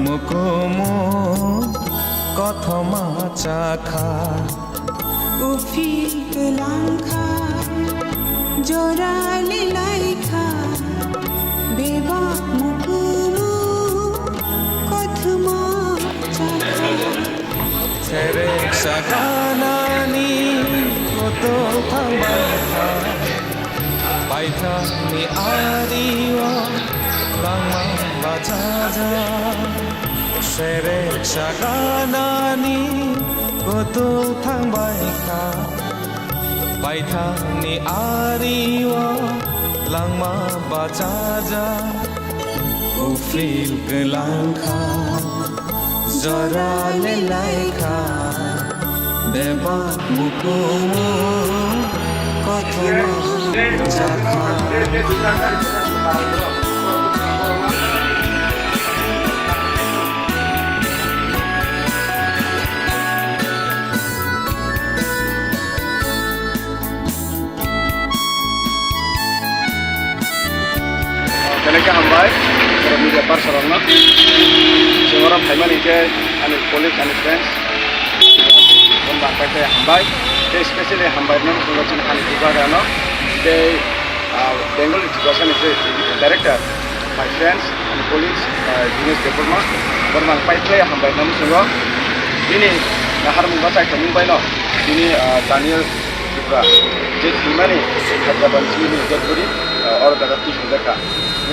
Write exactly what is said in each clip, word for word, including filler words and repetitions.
Mukumu kothoma chakha. Uphil kwlangkha, jora lilaikha, bebak mukumu kothoma chakha. Serek saganani koto thangbaikha. Paithakni ario langma bachajak, serek saganani kutung thangbaikha. Paithakni ario langma bachajak, uphil kwlangkha. Jora lilaikha, bebak mukumu kothoma chakha. Belai khe hambai, borok media person rokno. Chwng oro phaimani khe ani colleague, ani friends, bono bangpai khe hambai. Tei specially hambai rwna muchungo chini hani bubagrano, tei, ah, Bengali Tiprasani je director, my friends, ani colleagues, ah, Dinesh Debbarma, bono bangpai khe hambai rwna muchungo. Bini naharmung bachaithomung baino, bini, ah, Daniel Tripura, je thwimani Hyderabad chini dead body, ah, oro jaga twi songjakha.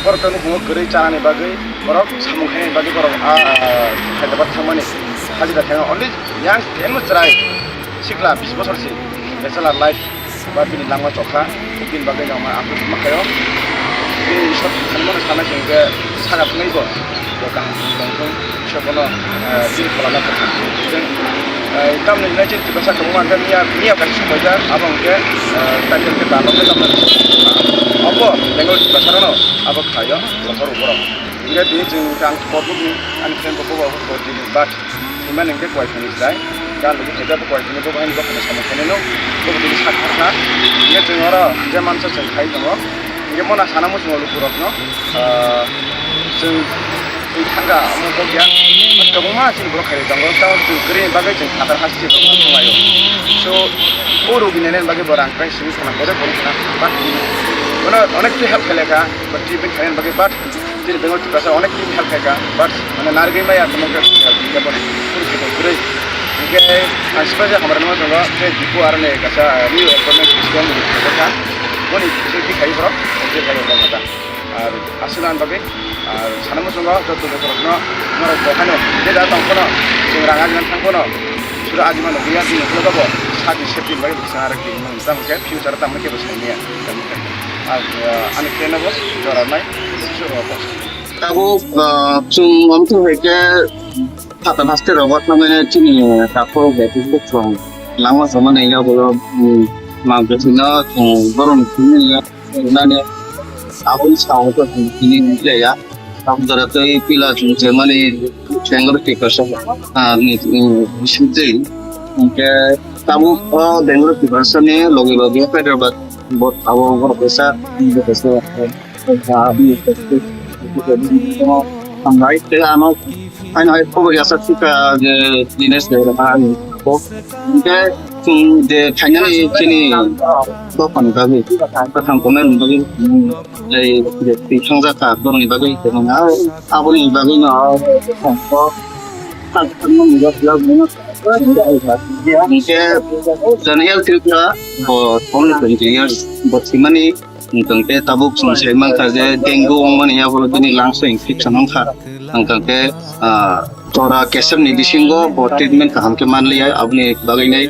Borok tongni hwngo kwrwi chanani bagwi, borok samung khainani bagwi borok, ah, Hyderabad thangmani hajira thangma. Only young, temo chwrai, sikla bis bosor si, bachelor life, ba bini langma chokha, bini bagwi no ma aphuru ma khayo. Bini isor thangmani sana chwng je saka thangwi bo, bo kaham tongthung. Sobono, eh, bini pholana tongkha. Chwng, eh, tamni hwnwi chini Tiprasa kwbangma khe miya, miya bai somoijak, abo hwnkhe, eh, title khe dano khe tamni abo Bengali Tiprasa rokno abo khlaio, rohor borok. Hwnkhe tini chwng ang korbukni ani friend bo bobo bo jini but hwnmani hwnkhe kuai thani chwrai. Gan logi khaijak bo kuai thani bo bahai ni bo khana samung khainai no bo tini sak kha. Hwnkhe chwng oro je mansa chwng khai tongo. Hwnkhe bono sana muchungo lukurokno, ah, chwng, chwng thangkha, omo kok ya. Kwbangma chini borok khairok tongo, tamo chwng kwrwini bagwi chwng phatar hasti rok thanglaio. So, o rogi nainani bagwi bo rang krai simi khana, bodo bono khana, but bono onek khe help khailai kha, bo treatment khainani bagwi, but chini Bengali Tiprasa onek team help khaikha, but mane narigwi maya tamo khe help khaikha bono, phuru khe kwrwi. Hwnkhe ang sipai je hamrani muchungo, tei Dipu aroni kaisa new appointment system kha. Boni bisingtwi khai borok, je khai borok kha. Ar aswk nang bagwi, ar sana muchungo joto joto rokno, norok bo haino, je da tong phano, chwng rang ajina thang phano, sura ajima nukya, bini ulo bo, sati safety bagwi bwsa arok di, nang tamo khe future tamo khe bwsa niya, tamo khe. Ar, ah, ani khe no bo, jora nai, sura bo. Tabuk, ah, chwng omtwi hai khe, Phatar haste rogo thangmani chini takhuk bai Facebook song langma samani yagulo, um, mangkhe sino, um, borom sini ya, nani aboni sao to sini ya. Tam jora tei pila chwng chengmani Bengali Tiprasa, ah, ni, um, bising tei. Hwnkhe tabuk o Bengali Tiprasa ni logi logi Hyderabad bo abo borok kaisa, kaisa. Hambai tei ano haino hai khobor yasa thika je Dinesh Debbarma ani kok. Hwnkhe chwng je khainani chini dophani bagwi, kwthang tongnani bagwi, ei je twi thangjakha borokni bagwi, aboni bagwino kok. Hwnkhe Daniel Tripura bo only twenty years bo thwimani. Wngkha khe tabuk chwng sai mankha je dengue wngmani yaphuru bini lungs o infection wngkha. Wngkha khe, ah, jora kesem ni bisingo bo treatment kaham khe manliya, aboni bagwi nai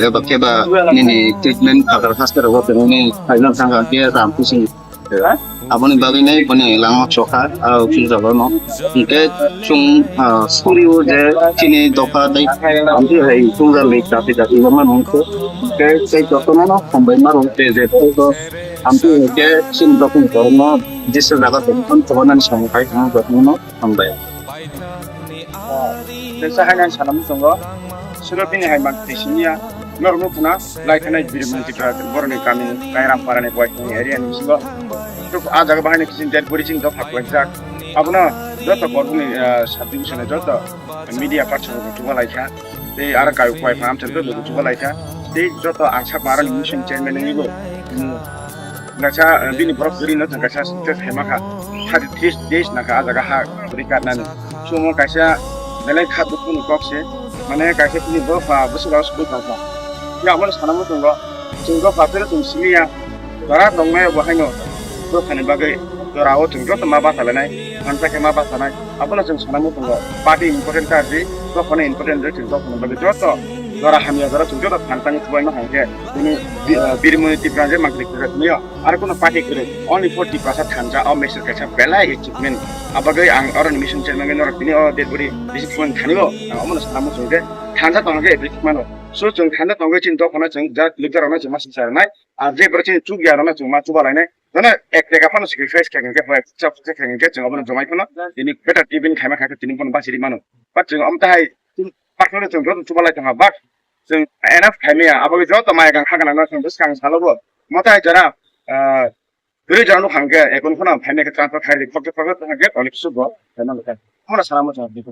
eba khe ba nini treatment phatar haste rogo tongmani khaina thangkha khe ram bising. Aboni bagwi nai boni langma chokha, ah, chwng jagao no. Hwnkhe chwng, ah, suri o je chini dopha tei amtwi hai chwng jalni jati jati wngmano hwnkhe. Hwnkhe tei jotono no hambai ma rw tei je tei bo Amtwi hwnkhe chini jokhon borokno jesa jaga tongthok chobanani samung khai tongma jotono hambai. Jesa haino sana muchungo, suro bini hai mang twi siniya, norokno khuna lai thanai Biri Mungkitra borokni kami Kairam Parani Boykhani area ni bisingo. Tuk a jaga bahaino kisin dead body chini dopha kwlaijak. Abono Joto Korbukni, ah, subdivision ni joto media person rok chuba lai kha. Tei aro kayu kwai pha amchai joto chuba lai kha. Tei joto ang sak ma aroni mission chairman wngwi bo, hmm, kaisa, ah, bini borok kwrwi no chwng kaisa success khaima kha. Thirty three days nang kha ah jaga ha kwrwi karnani. Chwng kaisa belai kha dukhu ni kok se. Mane kaisa bini borok pha bwswk rok sukwi tong kha. Phiya omono sana muchungo chwng rok pha phero chwng simi ya. Jora tongnai bo haino dophani bagwi jorao chwng joto ma bachalainai, thansa khe ma bachanai. Abono chwng sana muchungo party important ta di, dophani important di, chwng dophani bagwi joto jora hamya jora chwng joto thansa ni chubaino hwnkhe bini bi-, ah, Birmoni Tipra je mangkri kwrwi tongmio, aro kuno party kwrwi, only for Tiprasa thansa, o message kaisa belai achievement. Abagwi ang oro ni mission chairman norok tini o dead body receive khaimani thani o, ang omono sana muchungo je thansa tongna khe appreciate mano. So chwng thansa tongwi chini dophano chwng just leader rokno chwng ma singsa rwnai. Ar je bwrwi chini chukya rokno chwng ma chuba lainai. Jono ek taka phano sacrifice khe hwnkhe, hoi, chap khe hwnkhe chwng abono jomai phano tini better T V ni khaima kha khe tini bono bachiri mano. But chwng omo tahai chini personally chwng joto chuba lai tongkha, but chwng enough khaimaya. Abo joto maya gang ha ganang no chwng bwskang salo bo. Omo tahai jora, ah, kwrwi jora nuk hwnkhe ekon phano phaimaya khe transfer khai ri, phokjak phokjak hwnkhe onek sugo khaima nuk kha. Omo sana muchung di.